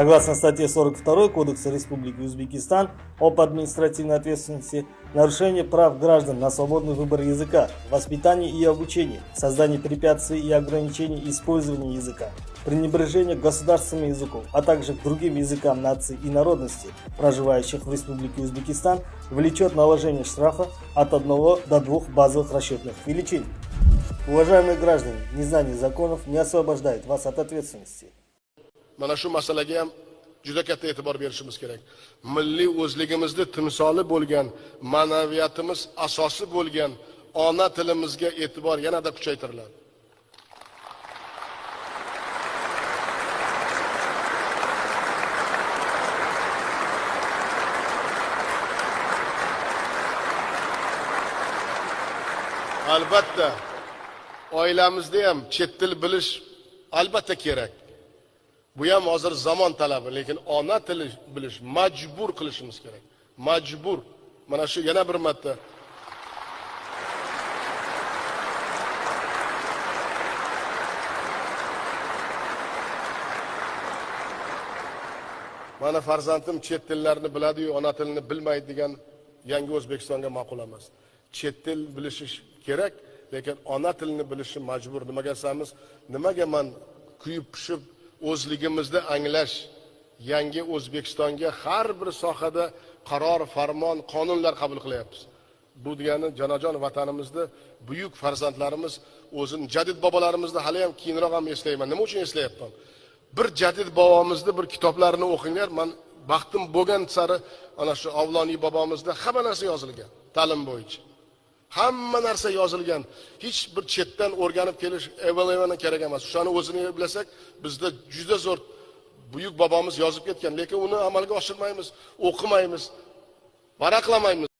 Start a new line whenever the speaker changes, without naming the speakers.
Согласно статье 42 Кодекса Республики Узбекистан об административной ответственности, нарушение прав граждан на свободный выбор языка, воспитание и обучение, создание препятствий и ограничений использования языка, пренебрежение к государственному языку, а также к другим языкам наций и народностей, проживающих в Республике Узбекистан, влечет наложение штрафа от 1 до 2 базовых расчетных величин. Уважаемые граждане, незнание законов не освобождает вас от ответственности.
Mana shu masalaga ham juda katta e'tibor berishimiz kerak. Milliy o'zligimizni timsoli bo'lgan, ma'naviyatimiz asosi bo'lgan ona tilimizga e'tibor yanada kuchaytiriladi. Albatta, oilamizda ham chet til bilish albatta kerak. Bu ham hozir zamon talabi, lekin ona tili bilish majbur qilishimiz kerak. Majbur. Mana shu yana bir marta mana farzandim chet tillarni biladi-yu, ona tilini bilmaydi degan yangi O'zbekistonga ma'qul emas. Chet til bilishi kerak, lekin ona tilini bilishi majbur. Nimaga desamiz, nimaga man kuyib pishib o'zligimizni anglash yangi O'zbekistonga har bir sohada qaror, farmon, qonunlar qabul qilyapmiz. Bu degani jonajon vatanimizni buyuk farzandlarimiz o'zini jadid bobolarimizni hali ham keyinroq ham eslayman. Nima uchun eslayapman? Bir jadid bobomizni bir kitoblarini o'qinglar. Man baxtim bo'lgan sari ana shu Avloniy bobomizda hamma narsa yozilgan ta'lim bo'yicha. Hamma narsa yozilgan. Hech bir chetdan o'rganib kelish evaluatsiya kerak emas. O'shani o'zini bilsak, bizda juda zo'r buyuk bobomiz yozib ketgan, lekin uni amalga oshirmaymiz, o'qimaymiz, varaqlamaymiz.